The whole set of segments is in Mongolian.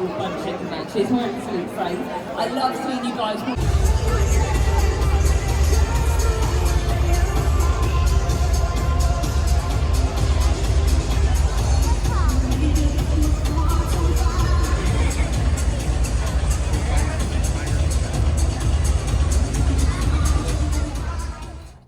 Bunch at convention. It's my absolute fave. I love seeing you guys.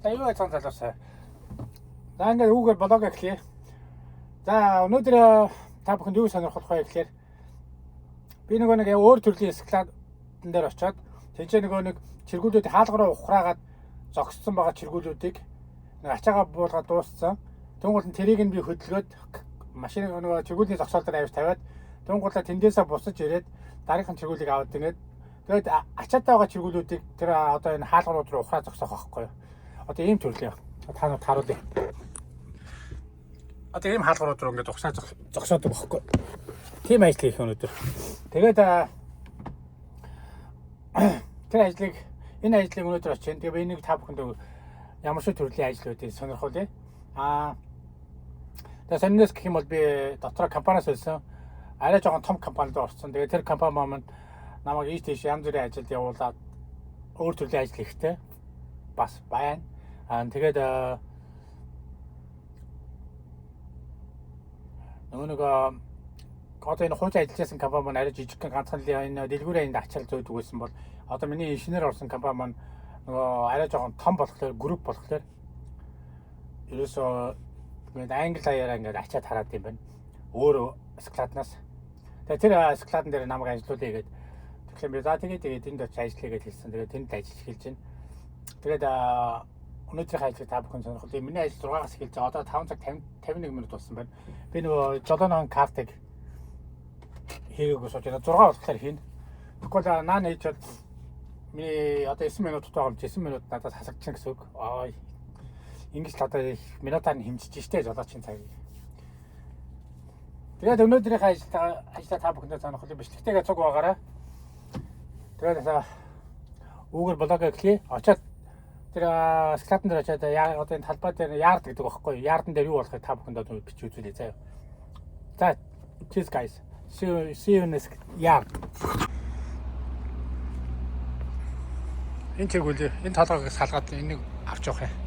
За, юу айцхан залуусаа. За, ингээд үүгээр блог эхлэе. За, өнөөдөр та бүхэнд юу сонирхолтой вэ гэхээр би нөгөө нэг өөр төрлийн склад дээр очиод тэнцээ нөгөө нэг чиргүүлүүд хаалга руу ухраагаад зогссон байгаа чиргүүлүүдийг нэг ачаагаа буулгаад дууссан. Тэнгуул нь тэрийг нь би хөдөлгөөд машины нөгөө чиргүүлийн зогсоол дээр авч тавиад, тэнгуулаа тэндээсээ бусаж ирээд дараагийн чиргүүлийг аваад, тэгээд тэгээд ачаатай байгаа чиргүүлүүдийг тэр одоо энэ хаалгарууд руу ухраа зогсоох байхгүй юу? Одоо ийм төрлийн та нар тааруулъя. Одоо ийм хаалгарууд руу ингээд угсаа зогсоодог байхгүй. Тийм ажил хийх өнөөдөр. Тэгээд тэр ажлыг, энэ ажлыг өнөөдөр очив. Тэгээ би энийг та бүхэнд ямар шиг төрлийн ажил байдгийг сонирхуулъя. Тэгээ сонинос гэх юм бол би дотроо компаниас байсан. Арай жоохон том компанид орсон. Тэгээ тэр компани маань намайг ийш тийш янз бүрийн ажилд явуулаад өөр төрлийн ажил хийхтэй бас байна. Тэгээд нөгөө нэг одоо энэ хуучин ажиллаж байсан компани маань арай жижигхэн, ганцхан л энэ дэлгүүрээ энд ачаал зөөдөг байсан бол одоо миний инженер орсон компани маань нөгөө арай жоохон том болохоор, групп болохоор ерөөсөө ингээд англи хаяараа ингээд ачаад хараад юм байна. Өөр складнаас. Тэгээ тэр складн дээр намайг ажиллуулъя гэдэг. Тэгэхээр би за тэгээ тэгээд энд очиж ажиллая гэж хэлсэн. Тэгээд тэнд ажиллаж эхэлж байна. Тэгээд өнөөдрийн ажлыг та бүхэн сонирхол. Миний ажил 6-аас эхэлж байгаа. Одоо 5 цаг 50 51 минут болсон байна. Би нөгөө жолооноон картыг хийгээгүй сууж байна. 6 болохоор хийнэ. Тэгвэл наа нээж бол миний одоо 9 минут байгаа юм чи 9 минут надад хасагдчихна гэсэн үг. Аа, ингэж л одоо минутаар нь хэмжиж штэ жолоочийн цагийг. Тэгээд өнөөдрийнхээ ажлаа та бүхэндээ сонирхол бичлэгтэйгээ цуг байгаарай. Тэгээд үүгээр блог эхлэе. Очоод тэр складн дээр очиад яа одоо энэ талбай дээр yard гэдэг байхгүй юу? Yard-н дээр юу болохыг та бүхэнд одоо бичиж үзүүлье заяа. За, cheers, guys. See you next yard. Энэ чиргүүл энэ толгойг салгаад энийг авч явах юм.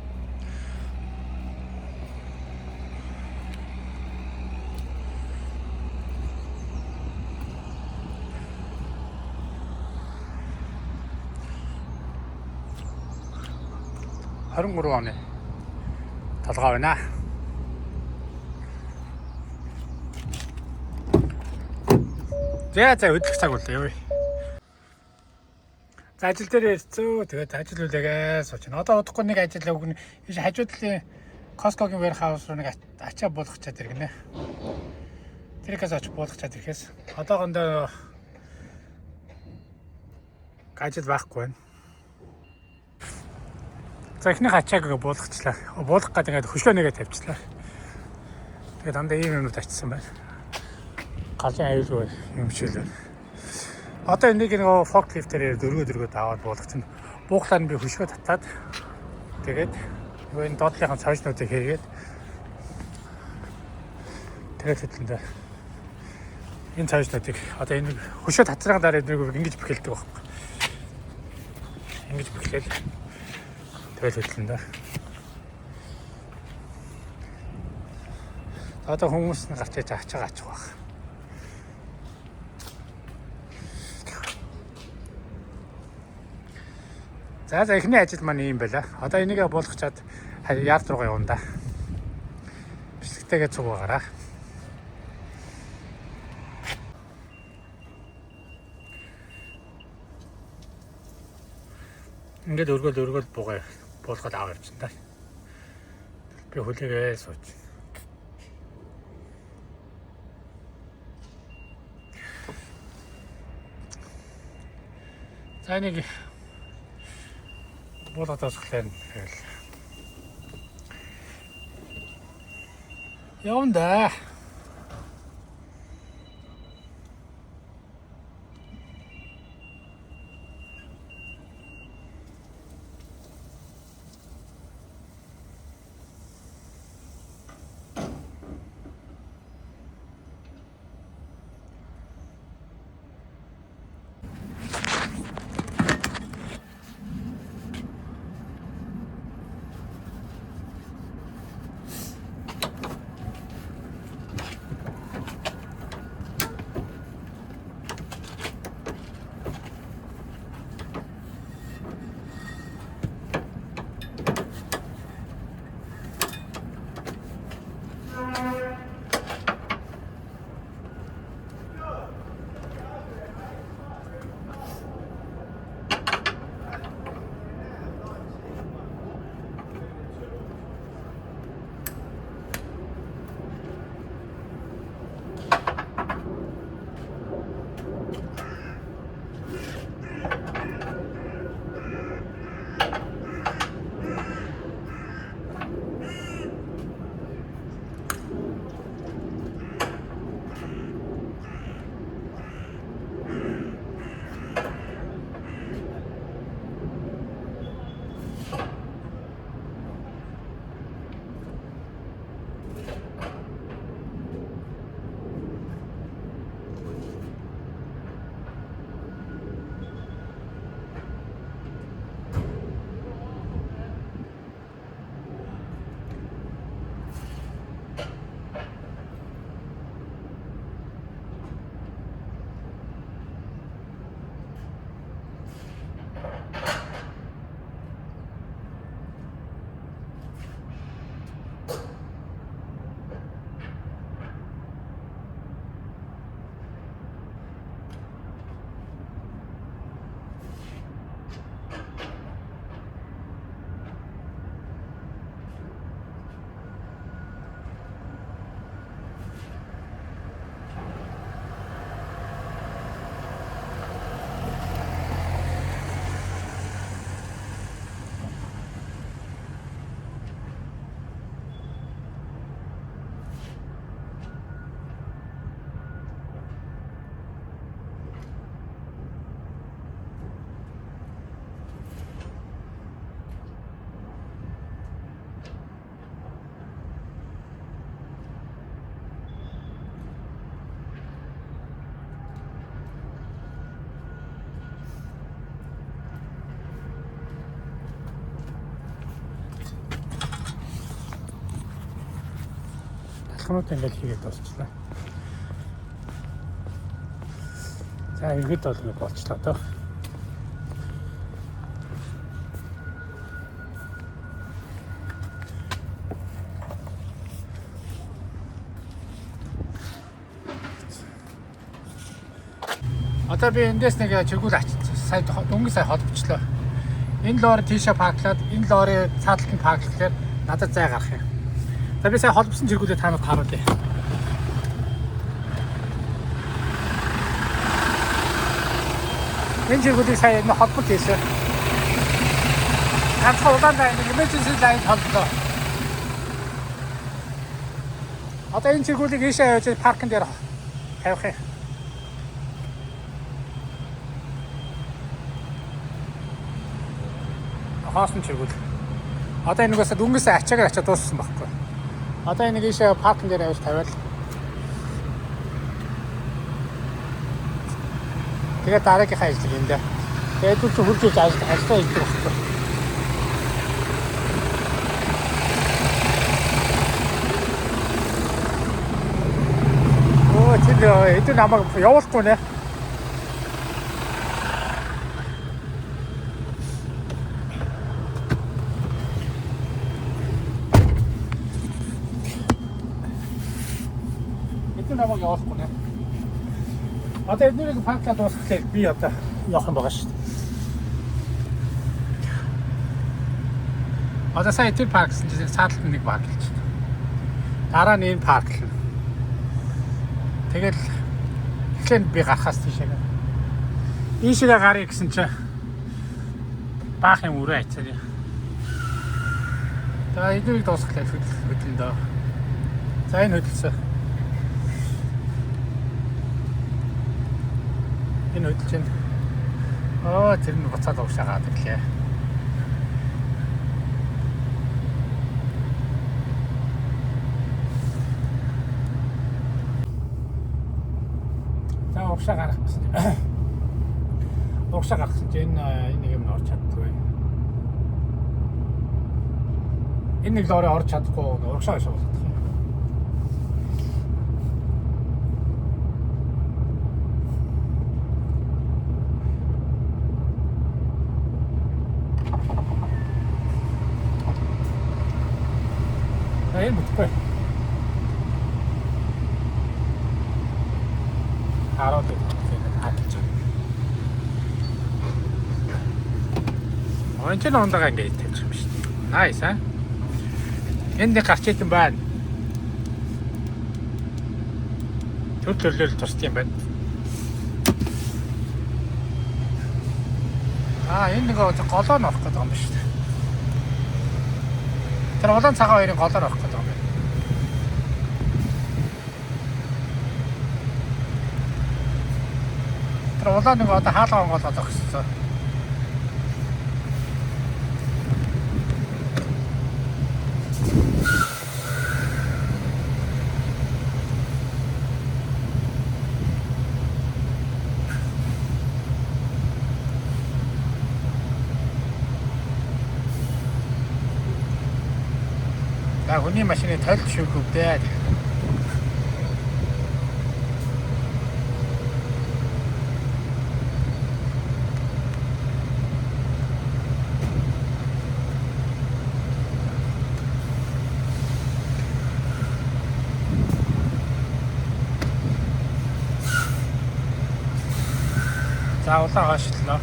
23 оны толгой байна. За, хөдлөх цаг боллоо, явъя. За, ажил дээр ирцөө. Тэгээд ажил үлээгээ сууч. Одоо удахгүй нэг ажил өгнө. Ийш хажуу талын Costco-гийн warehouse руу нэг ачаа буулгачаад иргэнэ. Тэрхээс очиж буулгачаад ирэхээс одоохондоо ажил байхгүй байна. За, эхнийх ачааг буулгачлаа. Буулгах гэдэг ингээд хөшөө нэгэ тавьчлаа. Тэгээд дандаа ийм юмнууд ачсан байна. Галын аюулгүй юм шиг л байна. Одоо энийг нөгөө forklift ээр дөргөө дөргөө аваад буулгачихна. Бууглаар нь би хөшгөө татаад, тэгээд нөгөө энэ доотлынхаа цаашнуудыг хийгээд, тэгээд хөдлөндөө энэ цаашнуудыг одоо энэ хөшөө татсараа дараа эднийг ингэж бэхэлдэг байхгүй. Ингэж бэхлээл тэгэл хөдлөндөө. Одоо хүмүүс нь гарч иж ачаага ачих байх. За, эхний ажил маань ийм байла. Одоо энийг буулгачаад yard руугаа явна да. Бичлэгтэйгээ цуг байгаараа. Ингээд өргөл өргөл буугаа буулгаад аваа явчихна да. Би хүлээгээ сууч. За, нэг буулгаад дуусглаа тэгэл. Явна да. Ганцхнууд ингээд хийгээд дуусчлаа. За иргэд бол ингэ болчлоо доо. Одоо би эндээс нэг чиргүүл ач сая дөнгөж сая холбочлоо. Энэ лори тийшээ park лаад, энэ лори цааталт нь park лахлаар надад зай гарах юм. За би сая холбосон чиргүүлээ та нарт харуулъя. Энэ чиргүүлийг сая энэ холболт хийсэн. Ганцхан улаан line emergency line холблоо. Одоо энэ чиргүүлийг ийшээ явж parking дээр тавих юм. Хоосон чиргүүл. Одоо энэ нэгээс дөнгөсөө ачаагаар ачаа дууссан байхгүй. Одоо энэ нэг ийшээ parking дээр авч тавиал. Тэгээд дараагийнхаа ажил юм дээ. Тэгээд түр хурж иж ажил ажиллаа хийдэг байхгүй. Оо тэр эдгээр намайг явуулахгүй нэ. Эдгээр намайг явуулахгүй нэ. Одоо эднэрийг park лаа дуусгахлаа би одоо явах юм байгаа шүү дээ. Одоо сая тэр park сан чинь цааталт нэг park лж байна. Дараа нь энэ park лна. Тэгэл эхлээд би гарахаас тийшээ. Ийшээ гаръя гэсэн чинь баах юм өрөө ачаа. За эднэрийг дуусгахлаа хөдлөн дөө. За энэ хөдөлсөн. Энэ хөдөлж байна. Аа тэр нь буцаад уушаа гараад ирлээ. За урагшаа гарах гэсэн. Урагшаа гарах гэсэн чинь энэ нэг юм орч чаддгүй. Энэ нэг лорой орч чадахгүй урагшаа шуулгах юм. За энэ бүтэхгүй. Хараад хаалж байгаа. Он ч нундага ингэж тавьчих юм шүү дээ. Nice аа. Энд нэг гарч идэм байна. Төр төрлөөр тусд юм байна. Аа энэ нэг голоо нь орох гэдэг юм байна шүү дээ. Тэр улаан цагаан хоёрын голоор орох гэдэг юм байна. Тэр улаан нэг одоо хаалга онгоолгоо зогссон. За хүний машины толь шүүхвдээ. За улаан хойшлоо.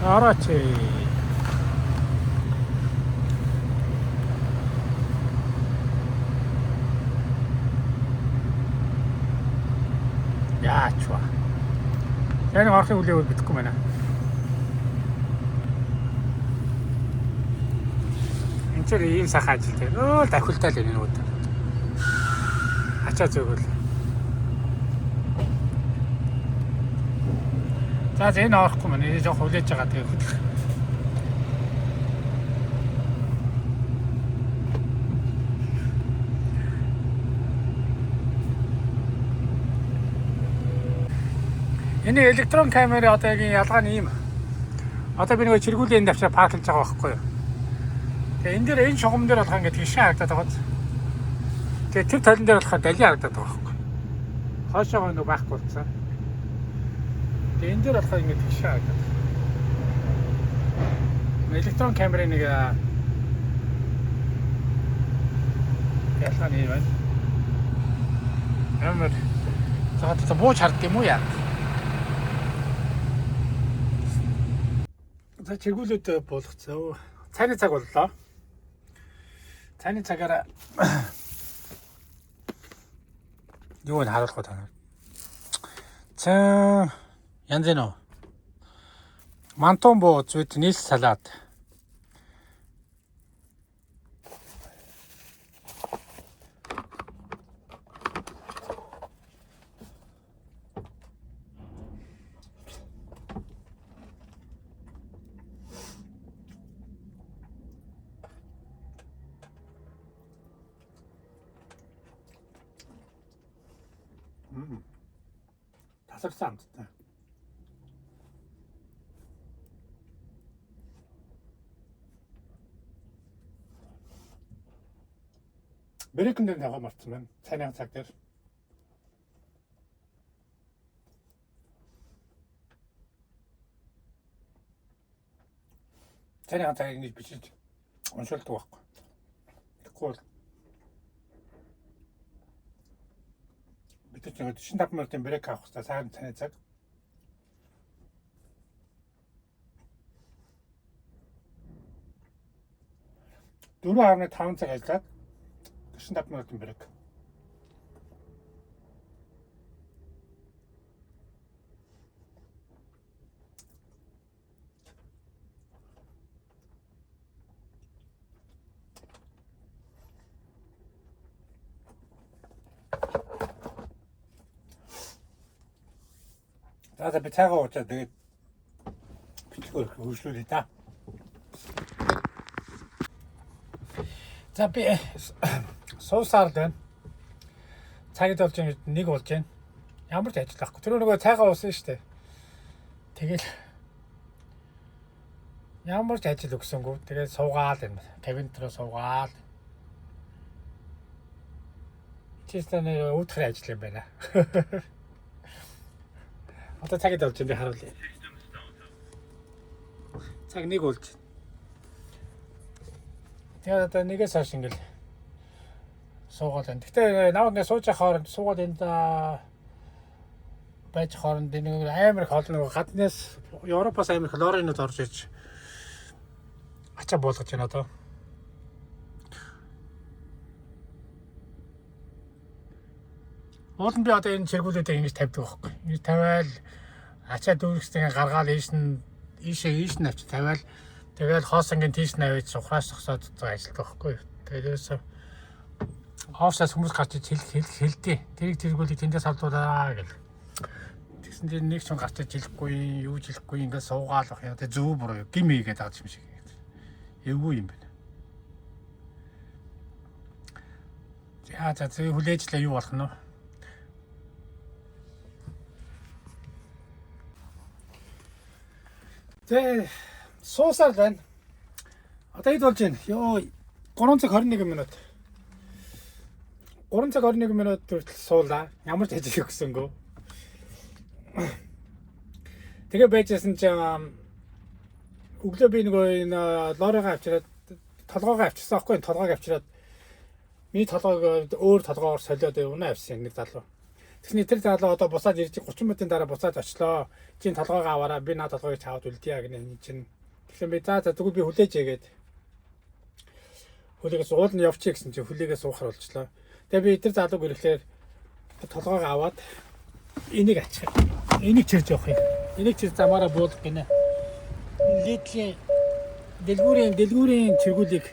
Орооч. Яач вэ? Яг орохын хүлээвэл бидэхгүй байна. Энд чинь ийм сайхан ажил дээр. Өө давхилтай л энэ нүд. Ачаа зөөгөл. За за энэ орохгүй маань энэ жоох хүлээж байгаа тэгээ хөдлөх. Энэ электрон камер одоо яг ялгаа нь ийм. Одоо би нөгөө чиргүүлийн энд авчаа park лаж байгаа байхгүй юу? Тэгээ энэ дээр энэ шугам дээр болохоор ингээд тэгшин харагдаад байгаа. Тэгээ тэр толон дээр болохоор далийн харагдаад байгаа байхгүй юу? Хойшоогоо нөгөө байхгүй болсон. Тэгээ энэ дээр болохоор ингээд тэгшин харагдаад байгаа. Электрон камерын нэг ялгаа нь ийм байна. Ямар за одоо бууж харддаг юм уу яа? За чиргүүлүүд буулгацсан. Цайны цаг боллоо. Цайны цагаараа юу н харуулах вэ та нар? За янз бүр нөө. Мантун бууз with нил салат. Тасарсан амттай. Break эн дээр тавиа мартсан байна. Цайны цаг дээр. Цайны цагийг ингэж бичиж уншуулдаг байхгүй. Тэгэхгүй бол бид нар ч 45 минутын break авах хэрэгтэй цагаан цайны цаг. 4.5 цаг ажиллаад 45 минутын break. За за би цайгаа уучаад тэгээд бичлэгээр хөрвүүлье да. За би суусаар л байна. Цагид болж байна, нэг болж байна. Ямар ч ажил байхгүй. Тэр нөгөө цайгаа уусан шүү дээ. Тэгэл ямар ч ажил өгсөнгүү. Тэгээд суугаал юм. Кабин дээр суугаал. Чистэн үүдхэр ажил юм байна. Одоо цагид болж байна би харуулъя. Цаг нэг болж байна. Тэгээд одоо нэгээс хойш ингээл суугаад байна. Гэхдээ наваг ингээд сууж явах хооронд суугаад энд байж хооронд нэг амар их олон нэг гаднаас Европоос амар их lorry нууд орж иж ачаа буулгаж байна одоо. Уул нь би одоо энэ чиргүүлүүдийг ингэж тавьдаг байхгүй. Ингэж тавиал ачаа дүүргэстэйгээ гаргаал ийш нь ийшээ ийш нь авчи тавиал тэгэл хоосонгийн тийш нь аваад сухраас зогсоод ажилладаг байхгүй. Тэгээд ерөөсөө офисаас хүмүүс гарч иж хэл хэл хэлдээ. Тэрийг тэргүүлийг тэндээс авдуулаа гэл. Тэгсэн чинь нэг ч хүн гарч иж хэлэхгүй, юу ч хэлэхгүй ингээд суугаал бах юм. Тэгээ зөв буруу гим хийгээд байгаа юм шиг. Эвгүй юм байна. За за зөв хүлээж лээ юу болох нь вэ? Тэ суусаар л байна. Одоо хэд болж байна? Йоо 3 цаг 21 минут. 3 цаг 21 минут хүртэл суулаа. Ямар ч ажил өгсөнгөө. Тэгээ байжсэн чинь өглөө би нөгөө энэ lorry гоо авчираад толгоогоо авчирсан аахгүй толгойг авчираад миний толгойг өөр толгоогоор солиод унаа авсан нэг залуу. Тэгсний тэр залуу одоо буцаад ирж 30 минутын дараа буцаад очлоо. Чи толгойгоо аваараа би наа толгойг чаваад үлдъя гэнэ энэ чинь. Тэгэхээр би за за тэгвэл би хүлээж ягээд хүлээгээ уул нь явчих гэсэн чинь хүлээгээ суухар болчлоо. Тэгээ би тэр залууг ирэхлээр толгойгоо аваад энийг ачих. Энийг чирж явах юм. Энийг чир замаараа буулгах гинэ. Lidl ийн дэлгүүрийн чиргүүлийг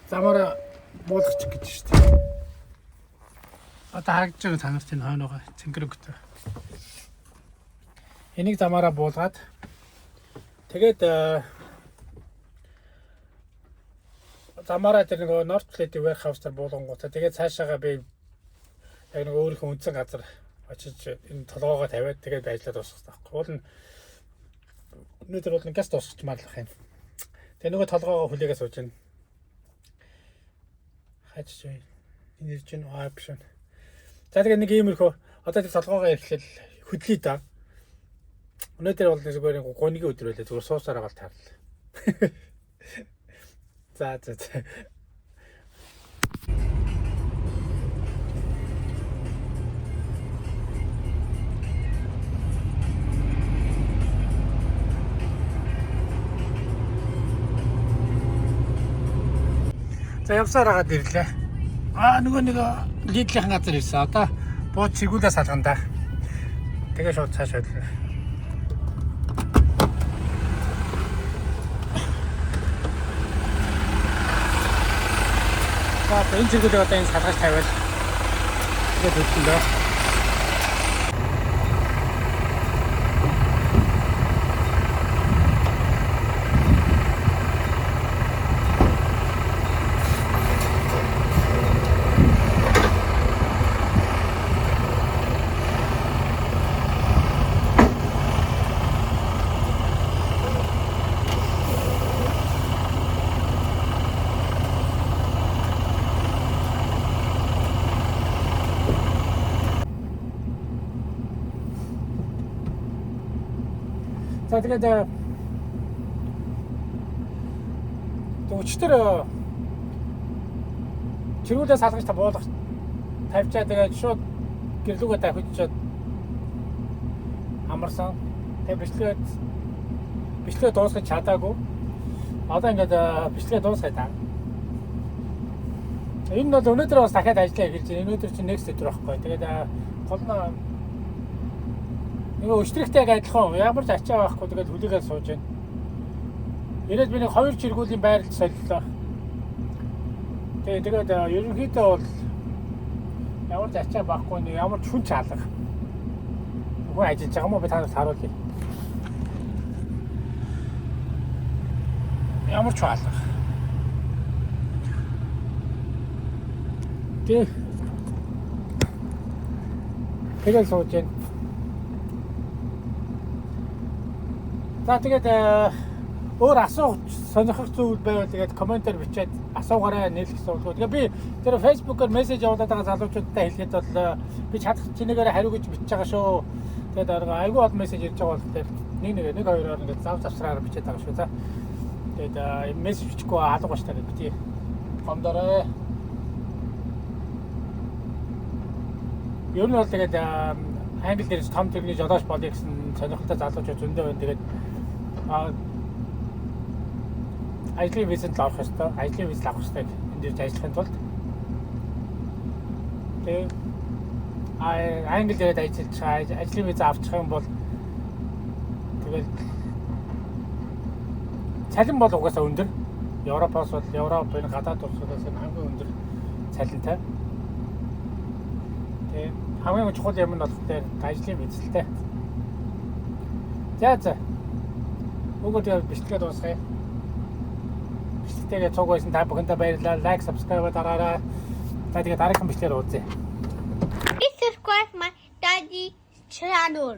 замаараа буулгачих гэж шүү дээ. Одоо харагдаж байгаа та нарт энэ хойно байгаа цэнгэр өнгөтэй. Энийг замаараа буулгаад тэгээд замаараа тэр нөгөө North Platte warehouse дээр буулгангуудаа тэгээд цаашаага би яг нөгөө өөрийнхөө үндсэн газар Очиж энэ толгоогоо тавиад тэгээд ажиллаад дуусгах байхгүй. Уул нь өнөөдөр бол газ дуусчихмаар л байх юм. Тэгээ нөгөө толгоогоо хүлээгээ сууж байна. Хаач чи энэ ирж байна аа биш байна. За тэгээ нэг иймэрхүү одоо тэр толгоогоо ирэхлээр хөдлөе да. Өнөөдөр бол зүгээр гунигийн өдөр байлаа. Зүгээр суусаар байгаа л таарлаа. За за за. За явсаар агаад ирлээ. Аа нөгөө нэг Lidl-ийн газар ирсэн. Одоо бууч чигүүлээ салгана да. Тэгээ шууд цааш хөдлөнө. За энэ чигүүлээ одоо энэ салгаж тавиал тэгээд хөдлөн дөө. За тэгээд өчтөр чиргүүлээ салгаж та буулгах тавьчаа тэгээд шууд гэрлүүгээ давхичаад амарсан. Тэгээд бичлэгээ дуусгаж чадаагүй. Одоо ингээд бичлэгээ дуусгая та. Энэ бол өнөөдөр бас дахиад ажиллаа эхэлж байна. Өнөөдөр чинь next өдөр байхгүй. Тэгээд гол нь нөгөө өчтрөхтэй яг адилхан ямар ч ачаа байхгүй тэгээд хүлээгээд сууж байна. Ирээд би нэг хоёр чиргүүлийн байралд солилоо. Тэгээд ерөнхийдөө бол ямар ч ачаа байхгүй нэг ямар ч хүн ч алга. Хүн ажиллаж байгаа мó би та нарт харуулъя. Ямар ч алга. Тэгээд сууж байна. За тэгээд өөр асуух сонирхох зүйл байвал тэгээд комментээр бичээд асуугаарай нийлэх асуудалгүй. Тэгээд би тэр Facebook-оор мессеж явуулаад байгаа залуучуудтай хэлэхэд бол би чадах чинээгээр хариу гэж бичиж байгаа шүү. Тэгээд айгүй олон мессеж ирж байгаа болохоор нэг нэг нэг хоёроор ингээд зав завсраар бичээд байгаа шүү. За тэгээд мессеж бичихгүй алга баш та гэж бити. Гомдорой. Ер нь бол тэгээд англи дээрс том тэрний жолооч болъё гэсэн сонирхолтой залуучууд зөндөө байна. Тэгээд ажлын визэнд л орох ёстой. Ажлын виз л авах ёстой. Энд ирж ажиллахын тулд. Тэгээд англи дээрээ ажиллаж ажлын виз авчих юм бол тэгээд цалин бол угаасаа өндөр. Европоос бол Европ энэ гадаад улсуудаас энэ хамгийн өндөр цалинтай. Тэгээд хамгийн чухал юм нь болохоор ажлын визлтэй. За за. Өгөө тэгээд бичлэгээ дуусгая. Бичлэгтэйгээ цуг байсан та бүхэндээ баярлалаа. Лайк, subscribe дараарай. За тэгээд дараагийн бичлэгээр уулзъя. Please subscribe my daddy channel.